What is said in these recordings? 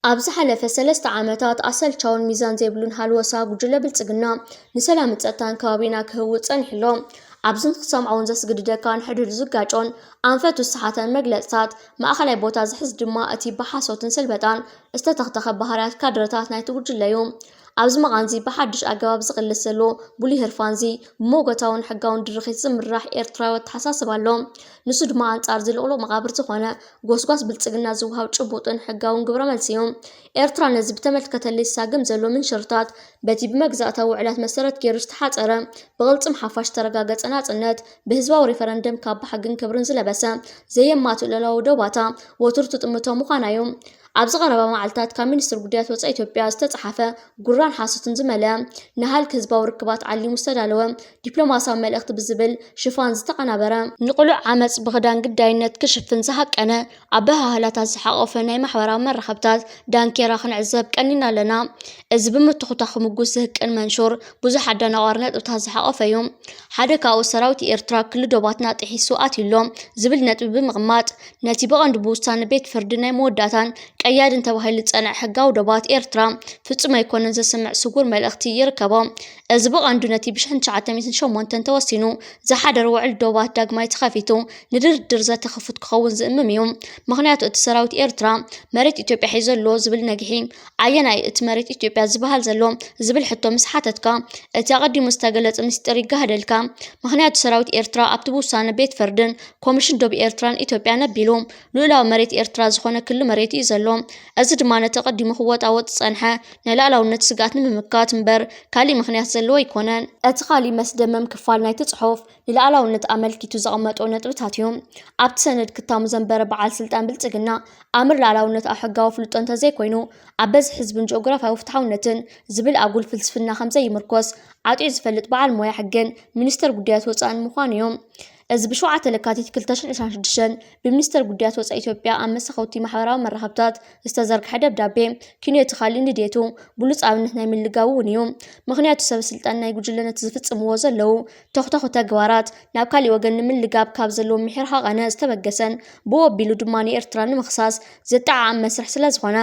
ኣብ ዝሓለፈ ሰለስተ ዓመታት ኣሰልቻውን ሚዛን ዘይብሉን ሃልወሳ ጉጅለ ብልጽግና ንሰላምን ጸጥታን ከባቢና ክህውጽ ጸኒሑ ኣሎ። ኣብዝን ክትሰምዖን ዘስገድደካን ሕድሕዱ ዝጋጮን ኣንፈቱ ዝሰሓተን መግለጽታት፣ ማእኸላይ ቦታ ዝሕዝ ድማ እቲ ብሓሶትን ስልበጣን ዝተተኽተኸ ባህርያት ካድረታት ናይቲ ጉጅለ እዩ። ኣብዚ መቓንዚ ብሓድሽ ኣገባብ ዝቕልስ ዘሎ ብሉይ ህርፋንዚ፣ ብመጎታውን ሕጋውን ድርኺት ዝምራሕ ኤርትራዊ ኣተሓሳስባ ኣሎ። ንሱ ድማ ኣንጻር እዚ ልቕሉቕ መቓብር ዝኾነ ጎስጓስ ብልጽግና ዝወሃብ ጭቡጥን ሕጋውን ግብረ መልሲ እዩ። ኤርትራ ነዚ ብተመልከተ ሊሳግም ዘሎ ምንሽርታት፣ በቲ ብመግዛእታዊ ውዕላት መሰረት ገይሩ ዝተሓጸረ፣ ብቕልጽም ሓፋሽ ዝተረጋገጸ ናጽነት፣ ብህዝባዊ ሪፈረንደም ካብ ብሓግን ክብርን ዝለበሰ፣ ዘየማትእ ሉዓላዊ ዶባታ ወትሩ ትጥምቶ ምዃና እዩ። ኣብዚ ቀረባ መዓልታት ካብ ሚኒስትር ጉዳያት ወጻኢ ኢትዮጵያ ዝተጻሓፈ ጉራን ሓሶትን ዝመልአ፣ ንሃልክ ህዝባዊ ርክባት ዓሊሙ ዝተዳለወ ዲፕሎማሲያዊ መልእኽቲ ብዝብል ሽፋን ዝተቐናበረ፣ ንቕሉዕ ዓመጽ ብኽዳን ግዳይነት ክሽፍን ዝሃቀነ ኣበሃህላታት ዝሓቖፈ ናይ ማሕበራዊ መራኸብታት ዳንኬራ ክንዕዘብ ቀኒና ኣለና። እዚ ብምትኹታኹ ምጉስ ዝህቅን መንሹር ብዙሕ ኣደናቋሪ ነጥብታት ዝሓቖፈ እዩ። ሓደ ካብኡ፣ ሰራዊት ኤርትራ ክሊ ዶባትና ጥሒሱ ኣትዩ ኣሎ ዝብል ነጥቢ ብምቕማጥ፣ ነቲ ብቐንዱ ብውሳነ ቤት ፍርዲ ናይ መወዳእታን ቀያድን ተባሂሉ ዝጸንዐ ሕጋዊ ዶባት ኤርትራ ፍጹም ኣይኮነን ዘስምዕ ስጉር መልእኽቲ ይርከቦ። እዚ ብቐንዱ ነቲ ብሽሕን ትሽዓተ ሚእትን ሸሞንተን ተወሲኑ ዝሓደር ውዕል ዶባት ዳግማይ ተኸፊቱ ንድርድር ዘተ ክፉት ክኸውን ዝእምም እዩ። ምኽንያቱ፣ እቲ ሰራዊት ኤርትራ መሬት ኢትዮጵያ ሒዙ ኣሎ ዝብል ነግሒ፣ ኣየናይ እቲ መሬት ኢትዮጵያ ዝበሃል ዘሎ ዝብል ሕቶ ምስ ሓተትካ፣ እቲ ኣቐዲሙ ዝተገለጸ ምስጢር ይጋህደልካ። ምኽንያቱ፣ ሰራዊት ኤርትራ ኣብቲ ብውሳነ ቤት ፍርድን ኮሚሽን ዶብ ኤርትራን ኢትዮጵያን ኣቢሉ ልኡላዊ መሬት ኤርትራ ዝኾነ ክሊ መሬት እዩ ዘሎ። እዚ ድማ ነቲ ኣቐዲሙ ክወጣወጥ ዝጸንሐ ናይ ሉዓላውነት ስግኣት ንምምካት እምበር ካሊእ ምኽንያት ዘለዎ ኣይኮነን። እቲ ካሊእ መስደመም ክፋል ናይቲ ጽሑፍ፣ ንሉዓላውነት ኣመልኪቱ ዘቐመጦ ነጥብታት እዩ። ኣብቲ ሰነድ ክታሙ ዘንበረ በዓል ስልጣን ብልጽግና፣ ኣምር ሉዓላውነት ኣብ ሕጋዊ ፍልጦ እንተዘይኮይኑ፣ ኣብ በዝሒ ህዝብን ጂኦግራፍያዊ ፍትሓውነትን ዝብል ኣጉል ፍልስፍና ከም ዘይምርኮስ ዓጥዩ ዝፈልጥ በዓል ሞያ ሕግን ሚኒስተር ጉዳያት ወጻእን ምዃኑ እዩ። እዚ ብሸውዓተ ለካቲት ክልተ ሽሕን ዕስራን ሽዱሽተን ብሚኒስተር ጉዳያት ወጻኢ ኢትዮጵያ ኣብ መሳኸውቲ ማሕበራዊ መራኸብታት ዝተዘርግሐ ደብዳቤ፣ ኪንዮቲ ካሊእ ንድየቱ ብሉጽ ኣብነት ናይ ምልጋቡ እውን እዩ። ምኽንያቱ፣ ሰብ ስልጣን ናይ ጉጅለ ነቲ ዝፍጽምዎ ዘለዉ ተኹተኹ ተግባራት ናብ ካሊእ ወገን ንምልጋብ ካብ ዘለዎ ምሒር ሃቐነ ዝተበገሰን ብኡ ኣቢሉ ድማ ንኤርትራ ንምኽሳስ ዘጠዓዕም መስርሕ ስለ ዝኾነ፣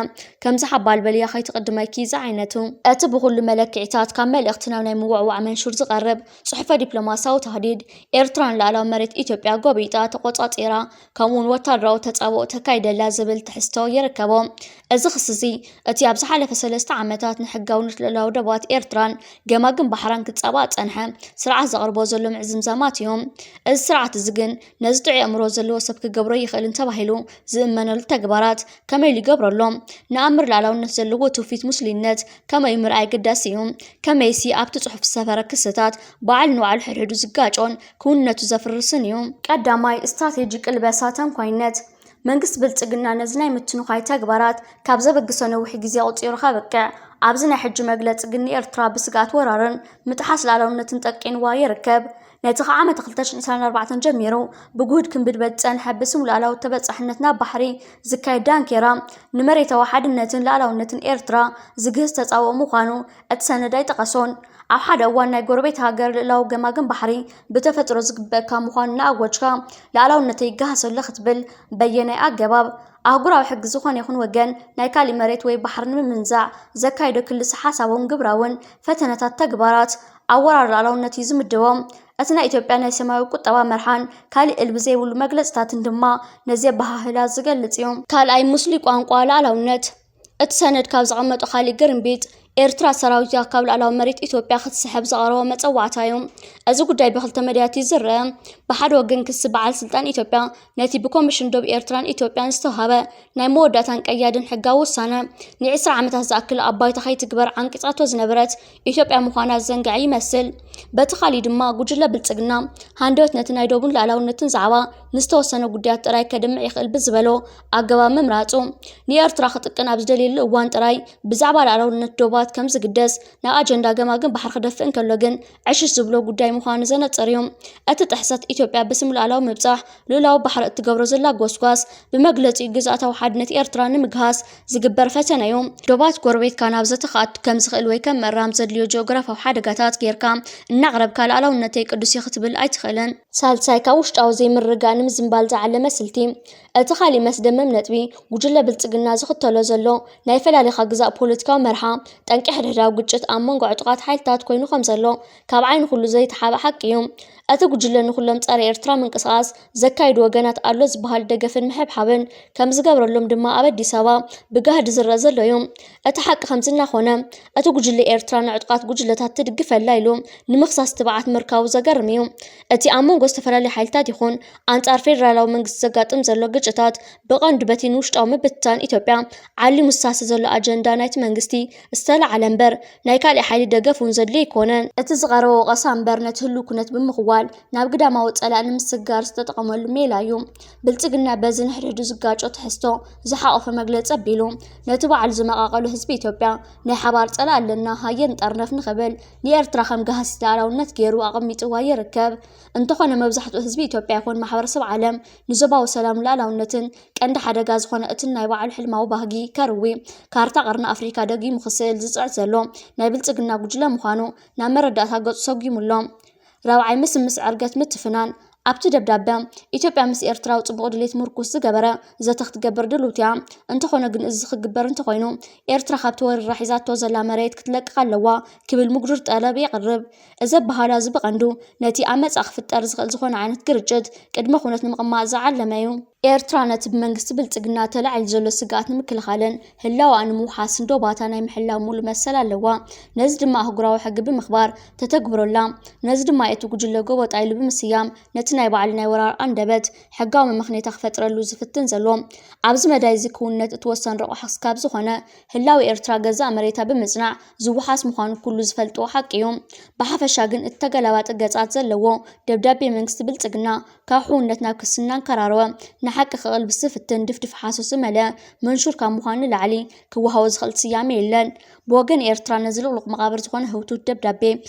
ከምዚ ሓባል በልያ ከይትቕድመኪ ዝዓይነቱ። እቲ ብኹሉ መለክዒታት ካብ መልእኽቲ ናብ ናይ ምውዕዋዕ መንሹር ዝቐርብ ጽሑፈ ዲፕሎማሲያዊ ታህዲድ፣ ኤርትራ ንላዕላዊ መሬት ኢትዮጵያ ጎቢጣ ተቖጻጺራ፣ ከምኡ'ውን ወታደራዊ ተጻብኦ ተካይደላ ዝብል ትሕዝቶ ይርከቦ። እዚ ክሲ እዚ፣ እቲ ኣብ ዝሓለፈ ሰለስተ ዓመታት ንሕጋውነት ልኡላዊ ዶባት ኤርትራን ገማግም ባሕራን ክጻባእ ዝጸንሐ ስርዓት ዘቕርቦ ዘሎ ምዕዝምዛማት እዩ። እዚ ስርዓት እዚ ግን፣ ነዚ ጥዑይ ኣእምሮ ዘለዎ ሰብ ክገብሮ ይኽእልን ተባሂሉ ዝእመነሉ ተግባራት ከመይ ኢሉ ይገብረሎም? ንኣምር ልኡላውነት ዘለዎ ትውፊት ሙስሊምነት ከመይ እዩ ምርኣይ ኣገዳሲ እዩ። ከመይሲ፣ ኣብቲ ጽሑፍ ዝሰፈረ ክስታት ባዕሉ ንባዕሉ ሕድሕዱ ዝጋጮን ክውንነቱ ዘፍርስን እዩ። ቀዳማይ፣ ስትራቴጂ ቅልበሳ ተንኳይነት። መንግስቲ ብልጽግና ነዚ ናይ ምትንዃይ ተግባራት ካብ ዘበግሶ ነዊሕ ግዜ ኣቑጺሩ ከብቅዕ፣ ኣብዚ ናይ ሕጂ መግለጺ ግን ንኤርትራ ብስግኣት ወራርን ምጥሓስ ልኡላውነትን ጠቂንዋ ይርከብ። ነቲ ካብ ዓመት ክልተ ሽሕን ዕስራን ኣርባዕተን ጀሚሩ ብጉህድ ክንብድበድ ዝጸንሐ፣ ብስም ሉኣላዊ ተበጻሕነት ናብ ባሕሪ ዝካየድ ዳንኬራ፣ ንመሬታዊ ሓድነትን ሉኣላውነትን ኤርትራ ዝግህስ ተጻብኦ ምዃኑ እቲ ሰነድ ኣይጠቐሶን። ኣብ ሓደ እዋን፣ ናይ ጎረቤት ሃገር ልኡላዊ ገማግም ባሕሪ ብተፈጥሮ ዝግበእካ ምዃኑ እናኣወጅካ፣ ሉኣላውነተይ ይገሃስ ኣሎ ክትብል፣ በየናይ ኣገባብ? ኣህጉራዊ ሕጊ ዝኾነ ይኹን ወገን ናይ ካሊእ መሬት ወይ ባሕሪ ንምምንዛዕ ዘካይዶ ክልሰ ሓሳባውን ግብራውን ፈተነታት፣ ተግባራት፣ ኣወራር ሉኣላውነት እዩ ዝምድቦ። እቲ ናይ ኢትዮጵያ ናይ ሰማያዊ ቁጠባ መርሓን ካሊእ እልቢ ዘይብሉ መግለጽታትን ድማ ነዚ ኣበሃህላ ዝገልጽ እዩ። ካልኣይ፣ ምስሉይ ቋንቋ ሉኣላውነት። እቲ ሰነድ ካብ ዘቐመጦ ካሊእ ግርምቢጥ፣ ኤርትራ ሰራዊታ ካብ ሉኣላዊ መሬት ኢትዮጵያ ክትስሕብ ዘቕረቦ መጸዋዕታ እዩ። እዚ ጉዳይ ብክልተ መዳያት እዩ ዝረአ። ብሓደ ወገን፣ ክሲ በዓል ስልጣን ኢትዮጵያ ነቲ ብኮሚሽን ዶብ ኤርትራን ኢትዮጵያን ዝተውሃበ ናይ መወዳእታን ቀያድን ሕጋዊ ውሳነ፣ ንዕስራ ዓመታት ዝኣክል ኣብ ባይታ ከይትግበር ዓንቂጻቶ ዝነበረት ኢትዮጵያ ምዃና ዘንግዐ ይመስል። በቲ ካሊእ ድማ፣ ጉጅለ ብልጽግና ሃንደበት ነቲ ናይ ዶብን ሉኣላውነትን ዛዕባ ንዝተወሰነ ጉዳያት ጥራይ ከድምዕ ይኽእል ብዝበሎ ኣገባብ ምምራጹ፣ ንኤርትራ ክጥቅን ኣብ ዝደልየሉ እዋን ጥራይ ብዛዕባ ሉኣላውነት ዶባ ከም ዝግደስ፣ ናብ ኣጀንዳ ገማግም ባሕሪ ክደፍእ እንከሎ ግን ዕሽሽ ዝብሎ ጉዳይ ምዃኑ ዘነጽር እዩ። እቲ ጥሕሰት ኢትዮጵያ ብስም ሉዓላዊ ምብጻሕ ሉዓላዊ ባሕሪ እትገብሮ ዘላ ጎስጓስ ብመግለጺ ግዝኣታዊ ሓድነት ኤርትራ ንምግሃስ ዝግበር ፈተነ እዩ። ዶባት ጎረቤትካ ናብ ዘተ ክኣቱ ከም ዝኽእል ወይ ከም ምእራም ዘድልዮ ጂኦግራፋዊ ሓደጋታት ጌርካ እናቕረብካ ሉዓላውነተይ ቅዱስ እዩ ክትብል ኣይትኽእልን። ሳልሳይ፣ ካብ ውሽጣዊ ዘይምርግጋእ ንምዝንባል ዝዓለመ ስልቲ። እቲ ካሊእ መስደመም ነጥቢ፣ ጉጅለ ብልጽግና ዝኽተሎ ዘሎ ናይ ፈላሊኻ ግዛእ ፖለቲካዊ መርሓ፣ ጠንቂ ሕድሕዳዊ ግጭት ኣብ መንጎ ዕጡቓት ሓይልታት ኮይኑ ከም ዘሎ ካብ ዓይኒ ኩሉ ዘይተሓበ ሓቂ እዩ። እቲ ጉጅለ ንኹሎም ጸረ ኤርትራ ምንቅስቓስ ዘካይዱ ወገናት ኣሎ ዝበሃል ደገፍን ምሕብሓብን ከም ዝገብረሎም ድማ ኣብ ኣዲስ ኣበባ ብጋህዲ ዝረአ ዘሎ እዩ። እቲ ሓቂ ከምዚ እናኾነ፣ እቲ ጉጅለ ኤርትራ ንዕጡቓት ጉጅለታት ትድግፈላ ኢሉ ንምኽሳስ ትብዓት ምርካቡ ዘገርም እዩ። እቲ ኣብ መንጎ ዝተፈላለዩ ሓይልታት ይኹን ኣንጻር ፌደራላዊ መንግስቲ ዘጋጥም ዘሎ ግጭታት ብቐንዱ በቲ ንውሽጣዊ ምብትታን ኢትዮጵያ ዓሊሙ ዝሳሰ ዘሎ ኣጀንዳ ናይቲ መንግስቲ ዝተላዕለ እምበር ናይ ካልእ ሓይሊ ደገፍ እውን ዘድልዮ ኣይኮነን። እቲ ዝቐረበ ወቐሳ እምበር ነቲ ህሉው ኩነት ብምኽዋል ናብ ግዳማዊ ጸላኢ ንምስግጋር ዝተጠቐመሉ ሜላ እዩ። ብልጽግና በዚ ንሕድሕዱ ዝጋጮ ትሕዝቶ ዝሓቖፈ መግለጺ ኣቢሉ ነቲ ባዕሉ ዝመቓቐሎ ህዝቢ ኢትዮጵያ ናይ ሓባር ጸላኢ ኣለና ሃየ ንጠርነፍ ንኽብል ንኤርትራ ከም ገሃሲት ሉዓላውነት ገይሩ ኣቐሚጥዋ ይርከብ። እንተኾነ መብዛሕትኡ ህዝቢ ኢትዮጵያ ይኹን ማሕበረሰብ ዓለም ንዞባዊ ሰላም ሉዓላውነትን ቀንዲ ሓደጋ ዝኾነ እትን ናይ ባዕሉ ሕልማዊ ባህጊ ከርዊ ካርታ ቀርኒ ኣፍሪካ ደጊሙ ክስእል ዝጽዕት ዘሎ ናይ ብልጽግና ጉጅለ ምዃኑ ናብ መረዳእታ ገጹ ሰጒሙ ኣሎ። ራብዓይ፣ ምስምስ ዕርገት ምትፍናን። ኣብቲ ደብዳበ፣ ኢትዮጵያ ምስ ኤርትራዊ ጽቡቕ ድሌት ምርኩስ ዝገበረ ዘተ ክትገብር ድልውቲ እያ። እንተኾነ ግን እዚ ክግበር እንተኾይኑ ኤርትራ ካብቲ ወሪራ ሒዛቶ ዘላ መሬት ክትለቅቕ ኣለዋ ክብል ምጉዱር ጠለብ የቕርብ። እዚ ኣበሃህላ እዚ ብቐንዱ ነቲ ኣብ መጻኢ ክፍጠር ዝኽእል ዝኾነ ዓይነት ግርጭት ቅድመ ኩነት ንምቕማጥ ዝዓለመ እዩ። ኤርትራ ነቲ ብመንግስቲ ብልጽግና ተላዒሉ ዘሎ ስግኣት ንምክልኻልን ህላወኣ ንምውሓስን ዶባታ ናይ ምሕላው ሙሉእ መሰል ኣለዋ። ነዚ ድማ ኣህጉራዊ ሕጊ ብምኽባር ተተግብሮ ኣላ። ነዚ ድማ እቲ ጉጅለ ጎበጣ ኢሉ ብምስያም ነቲ ናይ ባዕሉ ናይ ወራር ኣንደበት ሕጋዊ መመኽነይታ ክፈጥረሉ ዝፍትን ዘሎ። ኣብዚ መዳይ እዚ ክውንነት እቲ ወሳኒ ረቑሒ ክስካብ ዝኾነ ህላዊ ኤርትራ ገዛእ መሬታ ብምጽናዕ ዝወሓስ ምዃኑ ኩሉ ዝፈልጥዎ ሓቂ እዩ። ብሓፈሻ ግን እቲ ተገላባጢ ገጻት ዘለዎ ደብዳቤ መንግስቲ ብልጽግና ካብ ሕውነት ናብ ክስና እንከራረወ ንሓቂ ክቕልብስ ዝፍትን ድፍድፍ ሓሶት ዝመልአ መንሹር ካብ ምዃኑ ንላዕሊ ክወሃቦ ዝኽእል ስያሜ የለን። ብወገን ኤርትራ ነዚ ልቕሉቕ መቓብር ዝኾነ ህውቱት ደብዳቤ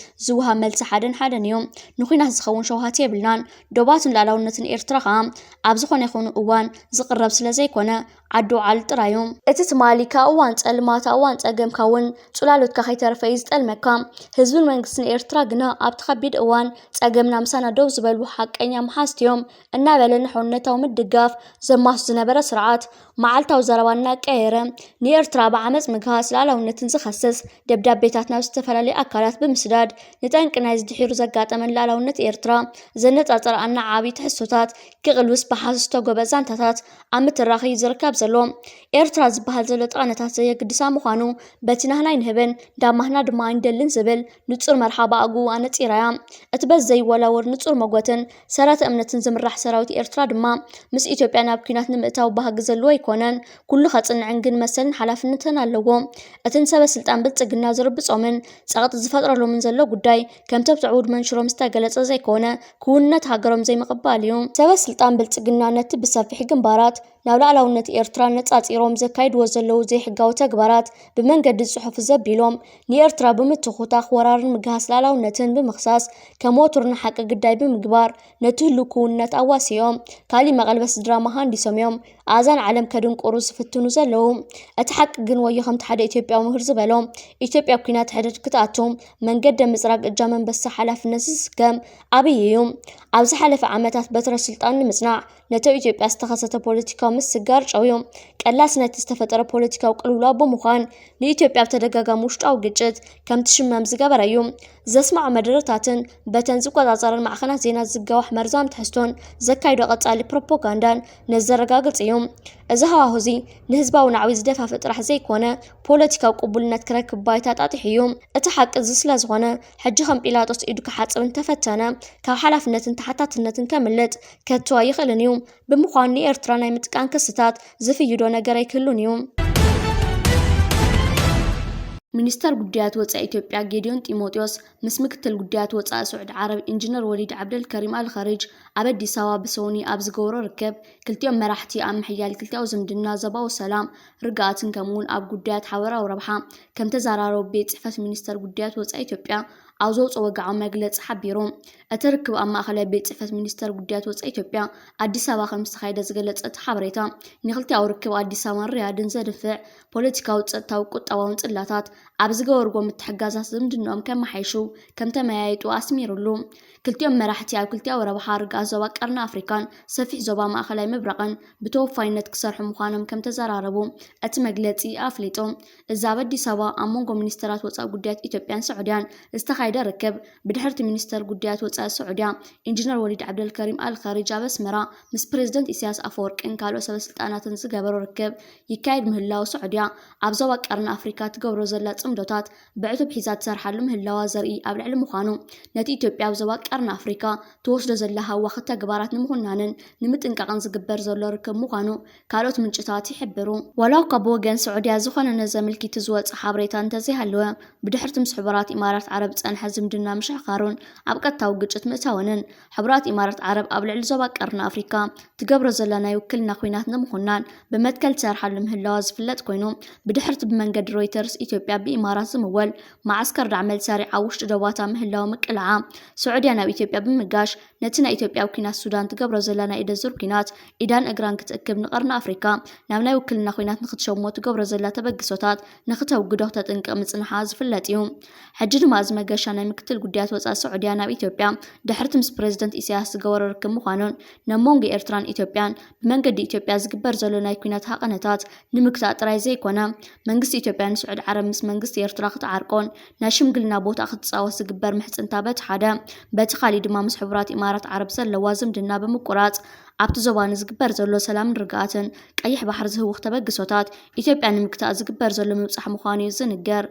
ዝወሃብ መልሲ ሓደን ሓደን እዩ። ንኹናት ዝኸውን ሸውሃት የብልናን። ዶባትን ሉዓላውነትን ኤርትራ ኸኣ ኣብ ዝኾነ ይኹን እዋን ዝቕረብ ስለ ዘይኮነ ዓዲ ውዓል ጥራይ እዩ። እቲ ትማሊ ካብ እዋን ጸልማታ እዋን ጸገምካ እውን ጽላሎትካ ከይተረፈ እዩ ዝጠልመካ። ህዝብን መንግስትን ኤርትራ ግና ኣብቲ ከቢድ እዋን ጸገምና ምሳና ደው ዝበሉ ሓቀኛ መሓዝቲ እዮም እናበለ ንሕውነታዊ ምድጋፍ ዘማሱ ዝነበረ ስርዓት መዓልታዊ ዘረባ እናቀየረ ንኤርትራ ብዓመጽ ምግሃስ ሉዓላውነትን ዝኸስስ ደብዳቤታት ናብ ዝተፈላለዩ ኣካላት ብምስዳድ ንጠንቂ ናይዚ ድሒሩ ዘጋጠመን ሉዓላውነት ኤርትራ ዘነጻጸረ ኣናዓቢ ትሕዝቶታት ክቕልብስ ብሓሶት ዝተጎበ ዛንታታት ኣብ ምትራኽ እዩ ዝርከብ ዘሎ። ኤርትራ ዝበሃል ዘሎ ጠቐነታት ዘየግድሳ ምዃኑ በቲ ናህና ኣይንህብን፣ ዳማህና ድማ ኣይንደልን ዝብል ንጹር መርሓ ብኣግኡ ኣነጺራ እያ። እቲ በዚ ዘይወላወል ንጹር መጎትን ሰረተ እምነትን ዝምራሕ ሰራዊት ኤርትራ ድማ ምስ ኢትዮጵያ ናብ ኲናት ንምእታው ባህጊ ዘለዎ ኣይኮነን። ኩሉ ከጽንዕን ግን መሰልን ሓላፍነትን ኣለዎ። እቲ ንሰበ ስልጣን ብልጽግና ዝርብጾምን ጸቕጢ ዝፈጥረሎምን ዘሎ ጉዳይ ከምቲ ኣብ ስዑድ መንሽሮም ዝተገለጸ ዘይኮነ ክውንነት ሃገሮም ዘይምቕባል እዩ። ሰበ ስልጣን ብልጽግና ነቲ ብሰፊሕ ግንባራት ናብ ሉዓላውነት ኤርትራ ነጻጺሮም ዘካይድዎ ዘለዉ ዘይሕጋዊ ተግባራት ብመንገዲ ጽሑፍ ዘቢሎም ንኤርትራ ብምትኹታኽ ወራርን ምግሃስ ሉዓላውነትን ብምኽሳስ ከም ወትሩ ንሓቂ ግዳይ ብምግባር ነቲ ህሉው ክውንነት ኣዋሲኦም ካሊእ መቐልበሲ ድራማ ሃንዲሶም እዮም ኣዛን ዓለም ከድንቁሩ ዝፍትኑ ዘለዉ። እቲ ሓቂ ግን ወዮ ከምቲ ሓደ ኢትዮጵያዊ ምሁር ዝበሎ ኢትዮጵያ ኣብ ኲናት ሕድሕድ ክትኣቱ መንገዲ ምጽራግ እጃም ኣንበሳ ሓላፍነት ዝስከም ኣብይ እዩ። ኣብ ዝሓለፈ ዓመታት በትረ ስልጣን ንምጽናዕ ነቲ ኣብ ኢትዮጵያ ዝተኸሰተ ፖለቲካዊ ምስግጋር ጨውዩ ቀላሲ ናይቲ ዝተፈጠረ ፖለቲካዊ ቅልውላው ብምዃን ንኢትዮጵያ ኣብ ተደጋጋሚ ውሽጣዊ ግጭት ከም ትሽመም ዝገበረ እዩ። ዘስምዖ መደረታትን በተን ዝቆጻጸረን ማዕኸናት ዜና ዝጋዋሕ መርዛም ትሕዝቶን ዘካይዶ ቀጻሊ ፕሮፓጋንዳን ነዚ ዘረጋግጽ እዩ። እዚ ሃዋሁ እዚ ንህዝባዊ ናዕቢ ዝደፋፍእ ጥራሕ ዘይኮነ ፖለቲካዊ ቅቡልነት ክረክብ ባይታ ጣጢሑ እዩ። እቲ ሓቂ እዚ ስለ ዝኾነ ሕጂ ከም ጲላጦስ ኢዱ ክሓጽብ እንተፈተነ ካብ ሓላፍነትን ተሓታትነትን ከምልጥ ከቶ ኣይኽእልን እዩ። ብምዃኑ ንኤርትራ ናይ ምጥቃን ክስታት ዝፍይዶ ነገር ኣይክህሉን እዩ። ሚኒስተር ጉዳያት ወጻኢ ኢትዮጵያ ጌዲዮን ጢሞቴዎስ ምስ ምክትል ጉዳያት ወጻኢ ስዑዲ ዓረብ ኢንጂነር ወሊድ ዓብደልከሪም ኣልኸሪጅ ኣብ ኣዲስ ኣበባ ብሰውኒ ኣብ ዝገበሮ ርክብ፣ ክልቲኦም መራሕቲ ኣብ ምሕያል ክልቲኣዊ ዝምድና፣ ዞባዊ ሰላም፣ ርግኣትን ከምኡ'ውን ኣብ ጉዳያት ሓበራዊ ረብሓ ከም ተዘራረቡ ቤት ጽሕፈት ሚኒስተር ጉዳያት ወጻኢ ኢትዮጵያ ኣብ ዘውጽኦ ወግዓዊ መግለጺ ሓቢሩ። እቲ ርክብ ኣብ ማእኸላይ ቤት ጽሕፈት ሚኒስተር ጉዳያት ወጻኢ ኢትዮጵያ ኣዲስ ኣበባ ከም ዝተኻየደ ዝገለጸ እቲ ሓበሬታ፣ ንክልቲኣዊ ርክብ ኣዲስ ኣበባን ሪያድን ዘድፍዕ ፖለቲካዊ፣ ጸጥታዊ፣ ቁጠባውን ጽላታት ኣብ ዝገበርዎ ምትሕግጋዛት ዝምድንኦም ከመሓይሹ ከም ተመያየጡ ኣስሚሩሉ። ክልቲኦም መራሕቲ ኣብ ክልቲኣዊ ረብሓ ርግኣት ዞባ ቀርኒ ኣፍሪካን ሰፊሕ ዞባ ማእኸላይ ምብራቕን ብተወፋይነት ክሰርሑ ምዃኖም ከም ተዘራረቡ እቲ መግለጺ ኣፍሊጡ። እዚ ኣብ ኣዲስ ኣበባ ኣብ መንጎ ሚኒስተራት ወጻኢ ጉዳያት ኢትዮጵያን ስዑድያን ዝተኻየደ ርክብ፣ ብድሕርቲ ሚኒስተር ጉዳያት ወጻኢ ስዑድያ ኢንጂነር ወሊድ ዓብደልከሪም ኣልኸሪጅ ኣብ ኣስመራ ምስ ፕሬዝደንት ኢሳያስ ኣፈወርቅን ካልኦት ሰበስልጣናትን ዝገበሮ ርክብ ይካየድ ምህላው፣ ስዑድያ ኣብ ዞባ ቀርኒ ኣፍሪካ ትገብሮ ዘላ ጽምዶታት ብዕቱብ ሒዛ ትሰርሓሉ ምህላዋ ዘርኢ ኣብ ልዕሊ ምዃኑ፣ ነቲ ኢትዮጵያ ኣብ ዞባ ቀርኒ ኣፍሪካ ትወስዶ ዘላ ሃዋኺ ተግባራት ንምኹናንን ንምጥንቃቕን ዝግበር ዘሎ ርክብ ምዃኑ ካልኦት ምንጭታት ይሕብሩ። ዋላ እኳ ብወገን ስዑድያ ዝኾነ ነዚ ኣመልኪቱ ዝወጸ ሓበሬታ እንተዘይሃለወ፣ ብድሕርቲ ምስ ሕቡራት ኢማራት ዓረብ ዝጸንሐ ዝምድና ምሽሕኻሩን ኣብ ቀጥታዊ ግጭት ምእታወንን፣ ሕቡራት ኢማራት ዓረብ ኣብ ልዕሊ ዞባ ቀርኒ ኣፍሪካ ትገብሮ ዘላ ናይ ውክልና ኲናት ንምኹናን ብመትከል ትሰርሓሉ ምህላዋ ዝፍለጥ ኮይኑ፣ ብድሕርቲ ብመንገዲ ሮይተርስ ኢትዮጵያ ብኢማራት ዝምወል መዓስከር ዳዕመል ሰሪዓ ኣብ ውሽጢ ዶባታ ምህላዋ ምቅላዓ፣ ስዑድያ ናብ ኢትዮጵያ ብምጋሽ ነቲ ናይ ኢትዮጵያ ኣብ ኲናት ሱዳን ትገብሮ ዘላ ናይ ኢደ ዙር ኲናት ኢዳን እግራን ክትእክብ፣ ንቐርኒ ኣፍሪካ ናብ ናይ ውክልና ኲናት ንክትሸሞ ትገብሮ ዘላ ተበግሶታት ንክተውግዶ ክተጥንቅቕ ምጽንሓ ዝፍለጥ እዩ። ሕጂ ድማ እዚ መገሻ ናይ ምክትል ጉዳያት ወጻኢ ስዑድያ ናብ ኢትዮጵያ ድሕርቲ ምስ ፕሬዝደንት ኢሳያስ ዝገበሮ ርክብ ምዃኑን፣ ናብ መንጎ ኤርትራን ኢትዮጵያን ብመንገዲ ኢትዮጵያ ዝግበር ዘሎ ናይ ኲናት ሃቐነታት ንምግታእ ጥራይ ዘይኮነ፣ መንግስቲ ኢትዮጵያ ንስዑዲ ዓረብ ምስ መንግስቲ ኤርትራ ክትዓርቆን ናይ ሽምግልና ቦታ ክትጻወት ዝግበር ምሕጽንታ በቲ ሓደ፣ በቲ ካሊእ ድማ ምስ ሕቡራት ኢማራት ዓረብ ዘለዋ ዝምድና ብምቁራጽ፣ ኣብቲ ዞባ ንዝግበር ዘሎ ሰላምን ርግኣትን ቀይሕ ባሕሪ ዝህውኽ ተበግሶታት ኢትዮጵያ ንምግታእ ዝግበር ዘሎ ምብጻሕ ምዃኑ እዩ ዝንገር።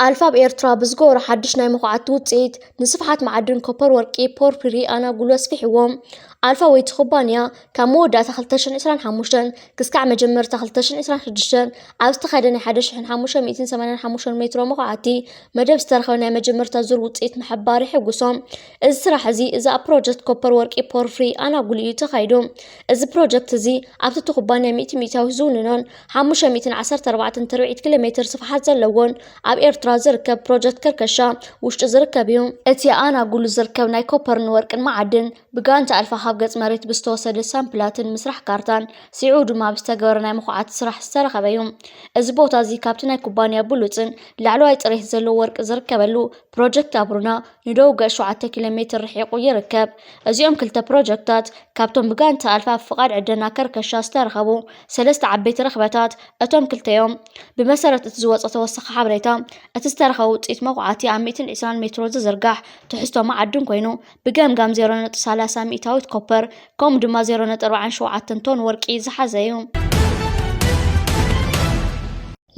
ኣልፋ ኣብ ኤርትራ ብዝገበሮ ሓድሽ ናይ መኹዓቲ ውጽኢት፣ ንስፍሓት መዓድን ኮፐር ወርቂ ፖርፊሪ ኣናጉሉ ኣስፊሕዎ። ኣልፋ ወይቲ ኩባንያ ካብ መወዳእታ ክልተ ሽሕን ዕስራን ሓሙሽተን ክስካዕ መጀመርታ ክልተ ሽሕን ዕስራን ሽዱሽተን ኣብ ዝተኻየደ ናይ ሓደ ሽሕን ሓሙሽተ ሚእትን ሰማንያን ሓሙሽተን ሜትሮ መኹዓቲ መደብ ዝተረኸበ ናይ መጀመርታ ዙር ውጽኢት ምሕባር የሐጉሶም። እዚ ስራሕ እዚ፣ እዚ ኣብ ፕሮጀክት ኮፐር ወርቂ ፖርፍሪ ኣናጉሉ እዩ ተኻይዱ። እዚ ፕሮጀክት እዚ ኣብ ትሕቲ ኩባንያ ሚእቲ ሚእታዊት ዝውንኖን ሓሙሽተ ሚእትን ዓሰርተ ኣርባዕተን ትርብዒት ኪሎ ሜትር ስፍሓት ዘለዎን ኣብ ኤርትራ ዝርከብ ፕሮጀክት ከርከሻ ውሽጢ ዝርከብ እዩ። እቲ ኣናጉሉ ዝርከብ ናይ ኮፐርን ወርቅን መዓድን ብጋንታ ኣልፋ ካብ ገጽ መሬት ብዝተወሰደ ሳምፕላትን ምስራሕ ካርታን ስዒቡ ድማ ብዝተገበረ ናይ መኹዓቲ ስራሕ ዝተረኸበ እዩ። እዚ ቦታ እዚ ካብቲ ናይ ኩባንያ ብሉጽን ላዕለዋይ ጽሬት ዘለዎ ወርቂ ዝርከበሉ ፕሮጀክት ኣቡሩና ንደቡብ ገጽ ሸውዓተ ኪሎ ሜትር ርሒቑ ይርከብ። እዚኦም ክልተ ፕሮጀክታት ካብቶም ብጋንታ ኣልፋ ብፍቓድ ዕደና ከርከሻ ዝተረኸቡ ሰለስተ ዓበይቲ ረኽበታት እቶም ክልተ እዮም። ብመሰረት እቲ ዝወጸ ተወሳኺ ሓበሬታ፣ እቲ ዝተረኸበ ውጽኢት መኹዓቲ ኣብ ሚእትን ዕስራን ሜትሮ ዝዝርጋሕ ትሕዝቶ መዓድን ኮይኑ፣ ብገምጋም ዜሮ ነጥቢ ሰላሳ ሚእታዊት ኮፐር፣ ከምኡ ድማ ዜሮ ነጥቢ ኣርባዓን ሸውዓተን ቶን ወርቂ ዝሓዘ እዩ።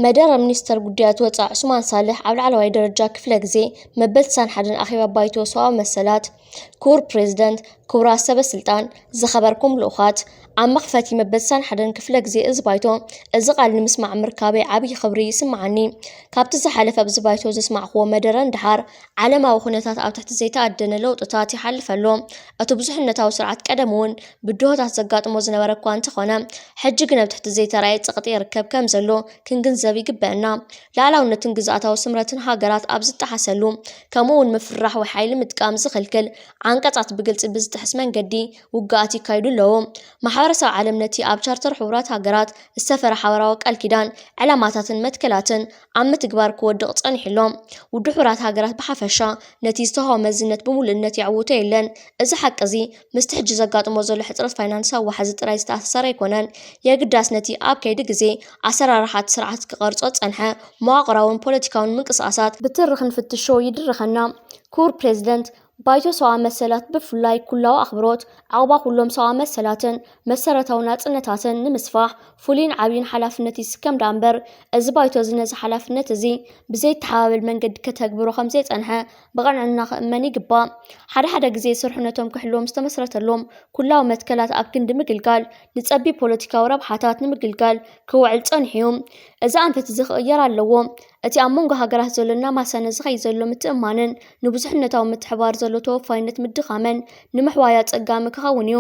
መደረ ሚኒስተር ጉዳያት ወጻኢ ዑስማን ሳልሕ ኣብ ላዕለዋይ ደረጃ ክፍለ ግዜ መበል ትስዓን ሓደን ኣኼባ ባይቶ ሰብኣዊ መሰላት፣ ክቡር ፕሬዝደንት፣ ክቡራት ሰበ ስልጣን፣ ዝኸበርኩም ልኡኻት፣ ኣብ መኽፈቲ መበል ትስዓን ሓደን ክፍለ ግዜ እዚ ባይቶ፣ እዚ ቃል ንምስማዕ ምርካበይ ዓብዪ ክብሪ ይስምዓኒ። ካብቲ ዝሓለፈ ኣብዚ ባይቶ ዘስማዕክዎ መደረ ንደሓር፣ ዓለማዊ ኩነታት ኣብ ትሕቲ ዘይተኣደነ ለውጥታት ይሓልፍ ኣሎ። እቲ ብዙሕነታዊ ስርዓት ቀደም እውን ብድሆታት ዘጋጥሞ ዝነበረ እኳ እንተኾነ፣ ሕጂ ግን ኣብ ትሕቲ ዘይተራእየ ጸቕጢ ይርከብ ከም ዘሎ ክንግንዘብ ይግበአና። ሉዓላውነትን ግዝኣታዊ ስምረትን ሃገራት ኣብ ዝጠሓሰሉ፣ ከምኡ እውን ምፍርራሕ ወይ ሓይሊ ምጥቃም ዝኽልክል ዓንቀጻት ብግልጺ ብዝጥሕስ መንገዲ ውግኣት ይካየዱ ኣለዉ። ማሕበረሰብ ዓለም ነቲ ኣብ ቻርተር ሕቡራት ሃገራት ዝሰፈረ ሓበራዊ ቃል ኪዳን፣ ዕላማታትን መትከላትን ኣብ ምትግባር ክወድቕ ጸኒሑ ኣሎ። ውድብ ሕቡራት ሃገራት ብሓፈሻ ነቲ ዝተዋህቦ መዝነት ብምሉእነት የዕውቶ የለን። እዚ ሓቂ እዚ ምስቲ ሕጂ ዘጋጥሞ ዘሎ ሕጽረት ፋይናንሳዊ ዋሕዚ ጥራይ ዝተኣሳሰር ኣይኮነን። የግዳስ ነቲ ኣብ ከይዲ ግዜ ኣሰራርሓ እቲ ስርዓት ክቐርጾ ዝጸንሐ መዋቕራውን ፖለቲካውን ምንቅስቓሳት ብትሪ ክንፍትሾ ይድርኸና። ክቡር ፕሬዝደንት፣ ባይቶ ሰብኣዊ መሰላት ብፍላይ ኩላዊ ኣኽብሮት፣ ዓቕባ ኩሎም ሰብኣዊ መሰላትን መሰረታዊ ናጽነታትን ንምስፋሕ ፍሉይን ዓብይን ሓላፍነት ይስከም ደኣ እምበር፣ እዚ ባይቶ እዚ ነዚ ሓላፍነት እዚ ብዘይተሓባበል መንገዲ ከተግብሮ ከም ዘይጸንሐ ብቕንዕና ክእመን ይግባእ። ሓደ ሓደ ግዜ ስርሑ ነቶም ክሕልዎም ዝተመስረተሎም ኩላዊ መትከላት ኣብ ክንዲ ምግልጋል፣ ንጸቢብ ፖለቲካዊ ረብሓታት ንምግልጋል ክውዕል ጸኒሑ እዩ። እዚ ኣንፈት እዚ ክቕየር ኣለዎ። እቲ ኣብ መንጎ ሃገራት ዘሎ እናማሰነ ዝኸይድ ዘሎ ምትእምማንን ንብዙሕነታዊ ምትሕብባር ዘሎ ተወፋይነት ምድኻመን ንምሕዋይ ኣጸጋሚ ክኸውን እዩ።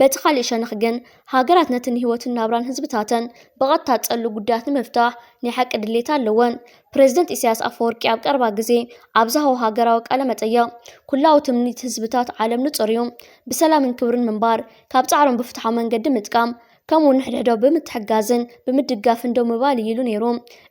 በቲ ካልእ ሸነኽ ግን፣ ሃገራት ነቲ ንህይወትን ናብራን ህዝብታተን ብቐጥታ ዝጸሉ ጉዳያት ንምፍታሕ ናይ ሓቂ ድሌት ኣለወን። ፕሬዝደንት ኢሳያስ ኣፈወርቂ ኣብ ቀረባ ግዜ ኣብ ዝሃቦ ሃገራዊ ቃለ መጠይቕ፣ ኩላዊ ትምኒት ህዝብታት ዓለም ንጹር እዩ። ብሰላምን ክብርን ምንባር፣ ካብ ጻዕሮም ብፍትሓዊ መንገዲ ምጥቃም፣ ከምኡ እውን ንሕድሕዶም ብምትሕጋዝን ብምድጋፍን ደው ምባል እዩ ኢሉ ነይሩ።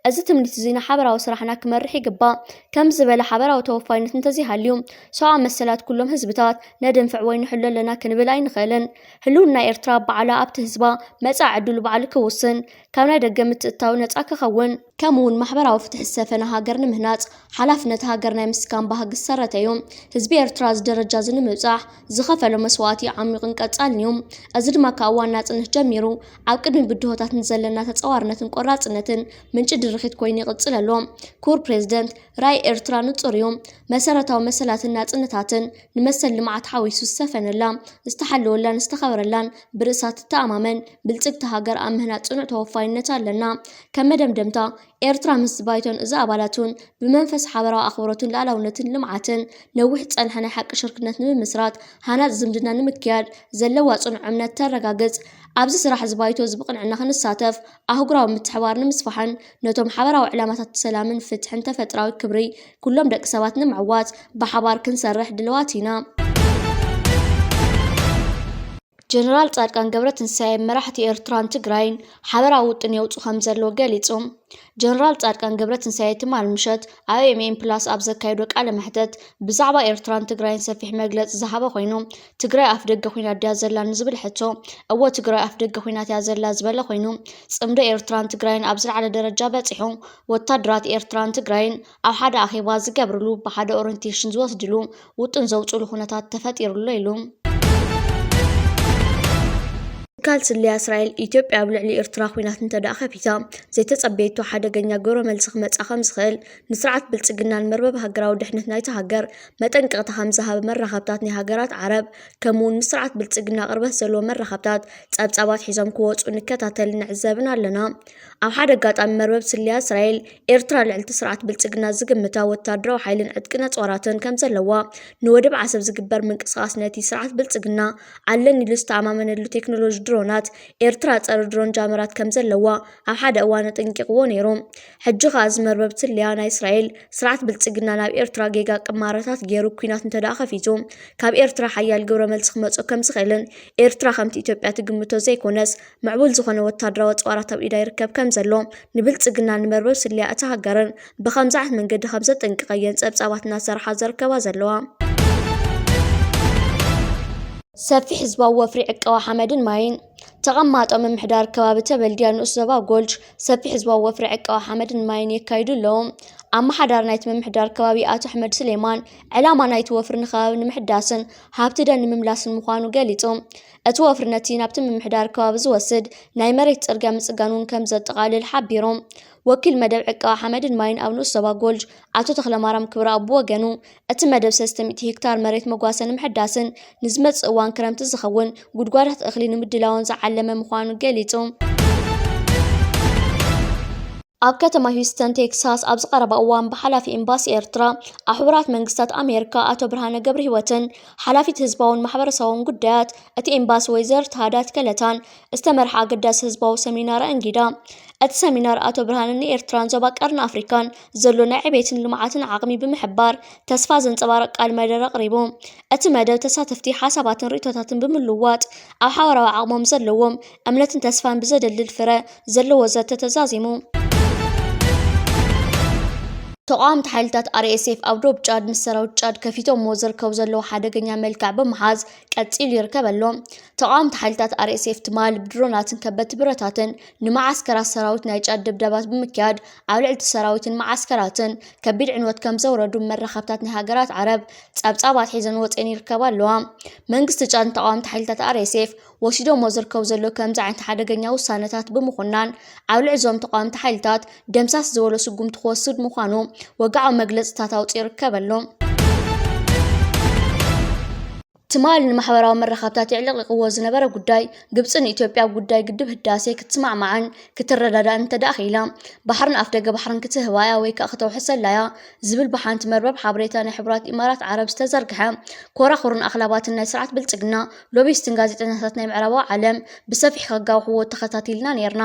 እዚ ትምኒት እዚ ንሓበራዊ ስራሕና ክመርሕ ይግባእ። ከምዚ ዝበለ ሓበራዊ ተወፋይነት እንተዘይሃልዩ፣ ሰብኣዊ መሰላት ኩሎም ህዝብታት ነድንፍዕ ወይ ንሕሎ ኣለና ክንብል ኣይንኽእልን። ህልውና ኤርትራ ባዕላ ኣብቲ ህዝባ መጻኢ ዕድሉ ባዕሉ ክውስን፣ ካብ ናይ ደገ ምትእትታው ነጻ ክኸውን፣ ከምኡ እውን ማሕበራዊ ፍትሒ ዝሰፈነ ሃገር ንምህናጽ ሓላፍነት ሃገር ናይ ምስካም ባህጊ ዝሰረተ እዩ። ህዝቢ ኤርትራ እዚ ደረጃ እዚ ንምብጻሕ ዝኸፈሎ መስዋእቲ ዓሚቑን ቀጻልን እዩ። እዚ ድማ ካብ እዋን ናጽነት ጀሚሩ ኣብ ቅድሚ ብድሆታት ንዘለና ተጸዋርነትን ቆራጽነትን ምንጪ ድርኺት ኮይኑ ይቕጽል ኣሎ። ክቡር ፕሬዝደንት፣ ራእይ ኤርትራ ንጹር እዩ። መሰረታዊ መሰላትን ናጽነታትን ንመሰል ልምዓት ሓዊሱ ዝሰፈነላ፣ ዝተሓለወላን ዝተኸበረላን ብርእሳ ትተኣማመን ብልጽግቲ ሃገር ኣብ ምህናጽ ጽኑዕ ተወፋይነት ኣለና። ከም መደምደምታ፣ ኤርትራ ምስ ባይቶን እዚ ኣባላቱን ብመንፈስ ሓበራዊ ኣኽብሮትን ልኣላውነትን ልምዓትን ነዊሕ ዝጸንሐ ናይ ሓቂ ሽርክነት ንምምስራት ሃናጺ ዝምድና ንምክያድ ዘለዋ ጽኑዕ እምነት ተረጋግጽ። ኣብዚ ስራሕ እዚ ባይቶ እዚ ብቕንዕና ክንሳተፍ፣ ኣህጉራዊ ምትሕባር ንምስፋሕን ነቶም ሓበራዊ ዕላማታት ሰላምን ፍትሕን ተፈጥራዊ ክብሪ ኩሎም ደቂ ሰባት ንምዕዋት ብሓባር ክንሰርሕ ድልዋት ኢና። ጀነራል ጻድቃን ገብረትንሳኤ መራሕቲ ኤርትራን ትግራይን ሓበራዊ ውጥን የውጽኡ ከም ዘለዉ ገሊጹ። ጀነራል ጻድቃን ገብረትንሳኤ ትማል ምሸት ኣብ ኤምኤን ፕላስ ኣብ ዘካየዶ ቃለ መሕተት ብዛዕባ ኤርትራን ትግራይን ሰፊሕ መግለጺ ዝሃበ ኮይኑ፣ ትግራይ ኣፍ ደገ ኹይና ድያ ዘላ ንዝብል ሕቶ፣ እወ ትግራይ ኣፍ ደገ ኹናት እያ ዘላ ዝበለ ኮይኑ፣ ጽምዶ ኤርትራን ትግራይን ኣብ ዝለዓለ ደረጃ በጺሑ፣ ወታደራት ኤርትራን ትግራይን ኣብ ሓደ ኣኼባ ዝገብርሉ፣ ብሓደ ኦሪንቴሽን ዝወስድሉ፣ ውጥን ዘውጽሉ ኩነታት ተፈጢሩ ኣሎ ኢሉ። ትካል ስለያ እስራኤል፣ ኢትዮጵያ ኣብ ልዕሊ ኤርትራ ኹናት እንተደኣ ከፊታ፣ ዘይተጸበየቶ ሓደገኛ ግብረ መልሲ ክመጽኣ ከም ዝኽእል፣ ንስርዓት ብልጽግናን መርበብ ሃገራዊ ድሕነት ናይታ ሃገር መጠንቀቕታ ከም ዝሃበ መራኸብታት ናይ ሃገራት ዓረብ፣ ከምኡ'ውን ምስ ስርዓት ብልጽግና ቅርበት ዘለዎ መራኸብታት ጸብጻባት ሒዞም ክወጹ ንከታተልን ንዕዘብን ኣለና። ኣብ ሓደ ኣጋጣሚ መርበብ ስለያ እስራኤል፣ ኤርትራ ልዕልቲ ስርዓት ብልጽግና ዝግምታ ወታደራዊ ሓይልን ዕጥቂ ነጽዋራትን ከም ዘለዋ፣ ንወደብ ዓሰብ ዝግበር ምንቅስቓስ ነቲ ስርዓት ብልጽግና ኣለኒ ኢሉ ዝተኣማመነሉ ቴክኖሎጂ ድሮናት፣ ኤርትራ ጸረ ድሮን ጃመራት ከም ዘለዋ ኣብ ሓደ እዋን ኣጠንቂቕዎ ነይሩ። ሕጂ ከኣ እዚ መርበብ ስለያ ናይ እስራኤል፣ ስርዓት ብልጽግና ናብ ኤርትራ ጌጋ ቅማረታት ገይሩ ኲናት እንተደኣ ከፊቱ፣ ካብ ኤርትራ ሓያል ግብረ መልሲ ክመጾ ከም ዝኽእልን፣ ኤርትራ ከምቲ ኢትዮጵያ ትግምቶ ዘይኮነስ፣ ምዕቡል ዝኾነ ወታደራዊ ኣጽዋራት ኣብ ኢዳ ይርከብ ከም ዘሎ፣ ንብልጽግና ንመርበብ ስለያ እታ ሃገርን ብኸምዚ ዓይነት መንገዲ ከም ዘጠንቅቐየን ጸብጻባት እናሰርሓ ዘርከባ ዘለዋ። ሰፊሕ ህዝባዊ ወፍሪ ዕቀባ ሓመድን ማይን። ተቐማጦ ምምሕዳር ከባቢ ተበልድያ ንኡስ ዞባ ጎልጅ ሰፊሕ ህዝባዊ ወፍሪ ዕቀባ ሓመድን ማይን የካይዱ ኣለዉ። ኣመሓዳሪ ናይቲ ምምሕዳር ከባቢ ኣቶ ኣሕመድ ስሌማን፣ ዕላማ ናይቲ ወፍሪ ንከባቢ ንምሕዳስን ሃብቲ ደን ንምምላስን ምዃኑ ገሊጹ። እቲ ወፍሪ ነቲ ናብቲ ምምሕዳር ከባቢ ዝወስድ ናይ መሬት ጽርግያ ምጽጋን እውን ከም ዘጠቓልል ሓቢሩ። ወኪል መደብ ዕቀባ ሓመድን ማይን ኣብ ንኡስ ዞባ ጎልጅ ኣቶ ተኽለማርያም ክብረኣብ ብወገኑ፣ እቲ መደብ ሰለስተ ሚእቲ ሄክታር መሬት መጓሰ ንምሕዳስን ንዝመጽእ እዋን ክረምቲ ዝኸውን ጉድጓዳት እኽሊ ንምድላውን ዝዓለመ ምዃኑ ገሊጹ። ኣብ ከተማ ሂውስተን ቴክሳስ ኣብ ዝቐረባ እዋን ብሓላፊ ኤምባሲ ኤርትራ ኣብ ሕቡራት መንግስታት ኣሜሪካ ኣቶ ብርሃነ ገብረህይወትን ሓላፊት ህዝባውን ማሕበረሰባውን ጉዳያት እቲ ኤምባሲ ወይዘሪት ሃዳት ከለታን ዝተመርሐ ኣገዳሲ ህዝባዊ ሰሚናር ኣእንጊዳ። እቲ ሰሚናር ኣቶ ብርሃነ ንኤርትራን ዞባ ቀርኒ ኣፍሪካን ዘሎ ናይ ዕቤትን ልምዓትን ዓቕሚ ብምሕባር ተስፋ ዘንጸባርቕ ቃለ መደረ ኣቕሪቡ። እቲ መደብ ተሳተፍቲ ሓሳባትን ርእይቶታትን ብምልውዋጥ ኣብ ሓበራዊ ዓቕሞም ዘለዎም እምነትን ተስፋን ብዘደልድል ፍረ ዘለዎ ዘተ ተዛዚሙ። ተቓወምቲ ሓይልታት ኣር ኤስ ኤፍ ኣብ ዶብ ጫድ ምስ ሰራዊት ጫድ ከፊቶምዎ ዝርከቡ ዘለዉ ሓደገኛ መልክዕ ብምሓዝ ቀጺሉ ይርከብ ኣሎ። ተቓወምቲ ሓይልታት ኣር ኤስ ኤፍ ትማል ብድሮናትን ከበድቲ ብረታትን ንመዓስከራት ሰራዊት ናይ ጫድ ድብደባት ብምክያድ ኣብ ልዕሊ እቲ ሰራዊትን መዓስከራትን ከቢድ ዕንወት ከም ዘውረዱ መራኸብታት ናይ ሃገራት ዓረብ ጸብጻባት ሒዘን ወጺኤን ይርከባ ኣለዋ። መንግስቲ ጫድ ንተቓወምቲ ሓይልታት ኣር ኤስ ኤፍ ወሲዶሞ ዝርከቡ ዘለዉ ከምዚ ዓይነት ሓደገኛ ውሳነታት ብምኹናን ኣብ ልዕሊ እዞም ተቓወምቲ ሓይልታት ደምሳስ ዝበሎ ስጉምቲ ክወስድ ምዃኑ ወግዓዊ መግለጽታት ኣውጺኡ ይርከብ ኣሎ። ትማሊ ንማሕበራዊ መራኸብታት የዕለቕሊቕዎ ዝነበረ ጉዳይ ግብጺ ንኢትዮጵያ ኣብ ጉዳይ ግድብ ህዳሴ ክትስማዕማዕን ክትረዳዳእን እንተ ደኣ ኽኢላ፣ ባሕርን ኣፍደገ ባሕርን ክትህባ እያ ወይ ከኣ ክተውሕሰላ እያ ዝብል ብሓንቲ መርበብ ሓበሬታ ናይ ሕቡራት ኢማራት ዓረብ ዝተዘርግሐ ኮራኹርን ኣኽላባትን ናይ ስርዓት ብልጽግና ሎቢስትን ጋዜጠኛታት ናይ ምዕራባዊ ዓለም ብሰፊሕ ከጋውሕዎ ተኸታቲልና ነይርና።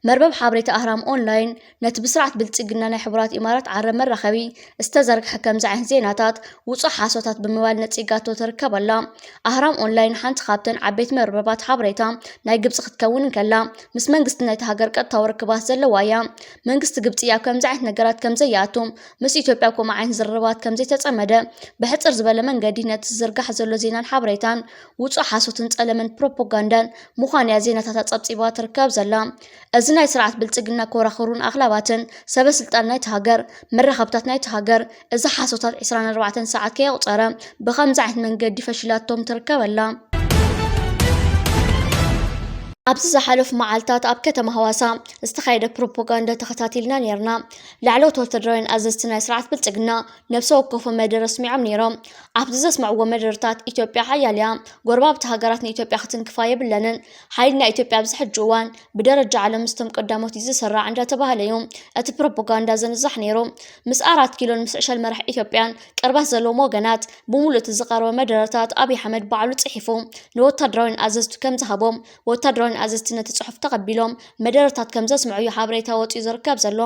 መርበብ ሓበሬታ ኣህራም ኦንላይን ነቲ ብስርዓት ብልጽግና ናይ ሕቡራት ኢማራት ዓረብ መራኸቢ ዝተዘርግሐ ከምዚ ዓይነት ዜናታት ውጹእ ሓሶታት ብምባል ነጺጋቶ ትርከብ ኣላ። ኣህራም ኦንላይን ሓንቲ ካብተን ዓበይቲ መርበባት ሓበሬታ ናይ ግብጺ ክትከውን እንከላ፣ ምስ መንግስቲ ናይቲ ሃገር ቀጥታዊ ርክባት ዘለዋ እያ። መንግስቲ ግብጺ ኣብ ከምዚ ዓይነት ነገራት ከም ዘይኣቱ፣ ምስ ኢትዮጵያ ኣብ ከምኡ ዓይነት ዝርርባት ከም ዘይተጸመደ፣ ብሕጽር ዝበለ መንገዲ ነቲ ዝዝርጋሕ ዘሎ ዜናን ሓበሬታን ውጹእ ሓሶትን ጸለመን ፕሮፓጋንዳን ምዃኑ እያ ዜናታት ኣጸብጺባ ትርከብ ዘላ። እዚ ናይ ስርዓት ብልጽግና ኮራኹሩን ኣኽላባትን ሰበ ስልጣን ናይቲ ሃገር፣ መራኸብታት ናይቲ ሃገር፣ እዚ ሓሶታት ዕስራን ኣርባዕተን ሰዓት ከየቑጸረ ብኸምዚ ዓይነት መንገዲ ፈሺላቶም ትርከብ ኣላ። ኣብዚ ዝሓለፉ መዓልታት ኣብ ከተማ ሃዋሳ ዝተኻየደ ፕሮፓጋንዳ ተኸታቲልና ነይርና። ላዕለዎት ወታደራውያን ኣዘዝቲ ናይ ስርዓት ብልጽግና ነብሰ ወከፎም መደረ ኣስሚዖም ነይሮም። ኣብቲ ዘስምዕዎ መደረታት፣ ኢትዮጵያ ሓያል እያ፣ ጎረባብቲ ሃገራት ንኢትዮጵያ ክትንክፋ የብለንን፣ ሓይሊ ናይ ኢትዮጵያ ኣብዚ ሕጂ እዋን ብደረጃ ዓለም ምስቶም ቀዳሞት እዩ ዝስራዕ እንዳተባህለ እዩ እቲ ፕሮፓጋንዳ ዘንዛሕ ነይሩ። ምስ ኣራት ኪሎን ምስ ዕሸል መራሕ ኢትዮጵያን ቅርበት ዘለዎም ወገናት ብምሉእ እቲ ዝቐረበ መደረታት ኣብይ ኣሕመድ ባዕሉ ጽሒፉ ንወታደራውያን ኣዘዝቱ ከም ዝሃቦም፣ ወታደራውያን ኣዘዝቲ ነቲ ጽሑፍ ተቐቢሎም መደረታት ከም ዘስምዑ እዩ ሓበሬታ ወጺኡ ዝርከብ ዘሎ።